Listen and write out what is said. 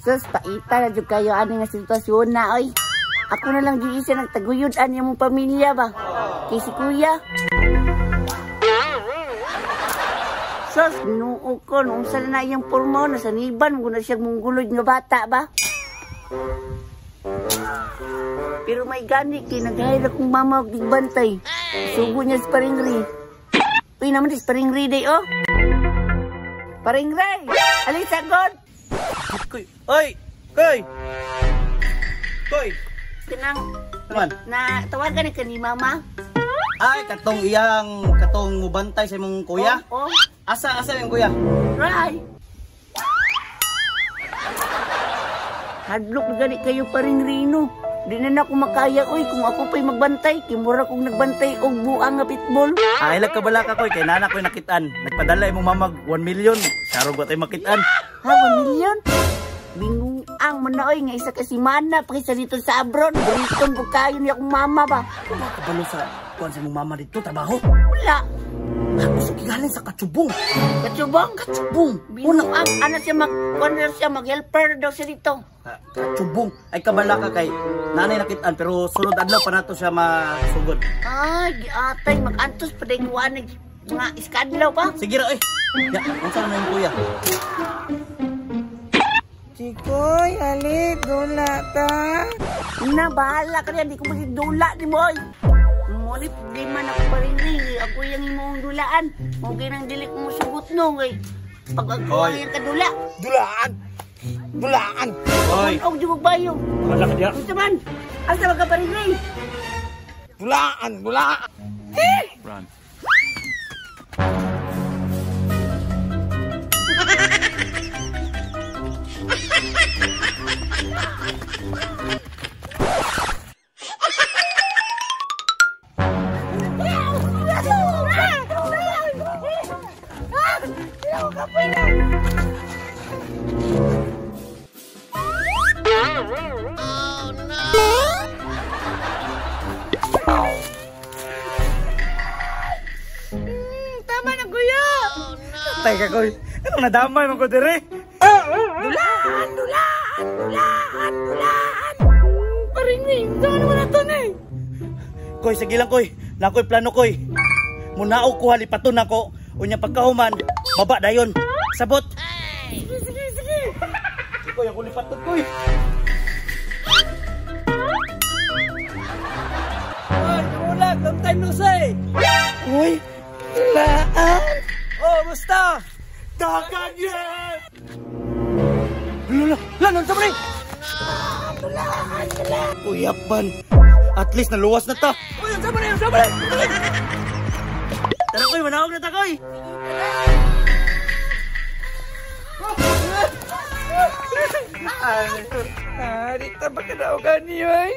Sus, paita na jud kayo ani nga sitwasyon na oy. Ako na lang jud isa nagtaguyod ani among pamilya ba. Kay si kuya. Sus, noo ko unsa na iyang porma na saniban mo na siya munggulod nga bata ba. Pero may gani kay nag-hire akong mama og digbantay. Sugo niya si Paring Ray. Uy, naman si Paring Ray day oh. Paring Ray, alin sagot? Koy, oy, koy. Koy. Kanang naman. Na tawagan ka ni mama. Ay, katong iyang katong mubantay sa imong kuya. Oh, oh. Asa asa yung kuya? Ray. Hadlok na gani kayo Paring Rino. Di na ako makaya oy kung ako pa'y magbantay. Kimura kong nagbantay og buang nga pitbull. Ay, lag kabala ka koy kay nana ko'y nakitaan. Nagpadala imong mamag 1 million. Sarog wa tay makitaan. Ha, 1 million? Binuang man na oy nga isa ka semana pa kaysa dito sa abroad. Briton po kayo niya akong mama ba. Wala kabalo sa kuan sa imong mama dito trabaho. Wala. Ako sa gigaling sa Katsubong. Katsubong? Katsubong. Binuang ano siya mag kuan siya mag-helper daw siya dito. Katsubong. Ay kabala ka kay nanay nakitaan pero sunod adlaw pa nato siya masugod. Ay, giatay mag-antos pa day kuan mga iskadlaw pa. Sige ra oy. Ya, unsa na yung kuya? Chikoy, alit, dula ta. Na, bahala ka niya. Di ko magdula ni mo, oy. Muli, problema na ko pa rin eh. Ako yung imong dulaan. Mungkin ang dili ko musugot no, eh. Pag ako ang kadula. Dulaan! Dulaan! Oy! Og jubog bayo. Wala ka diya. Unsa man? Asa ba ka pa rin eh? Dulaan! Dulaan! Run. Oh no! Tama na kuya. Oh no! Teka koy, anong nadamay man ko dire? Dulaan, dulaan, dulaan, dulaan. Paring ring, saan naman nato ni? Koy, sige lang koy. Nakoy plano koy. Munaog ko halipaton nako. Unya pagkahuman, baba dayon. Sabot. Sige, sige, sige. Koy, ako lipaton koy. Oy, tumulag, long time no see. Uy, dulaan. Oh, basta. Dagan yan. Lula, lanon sa pre. Dulaan, dulaan. Uyapan. At least naluwas na ta. Uy, ang sabay, ang sabay. Tara koy, manawag na ta koy. Dito ba kanaogan niyo ay?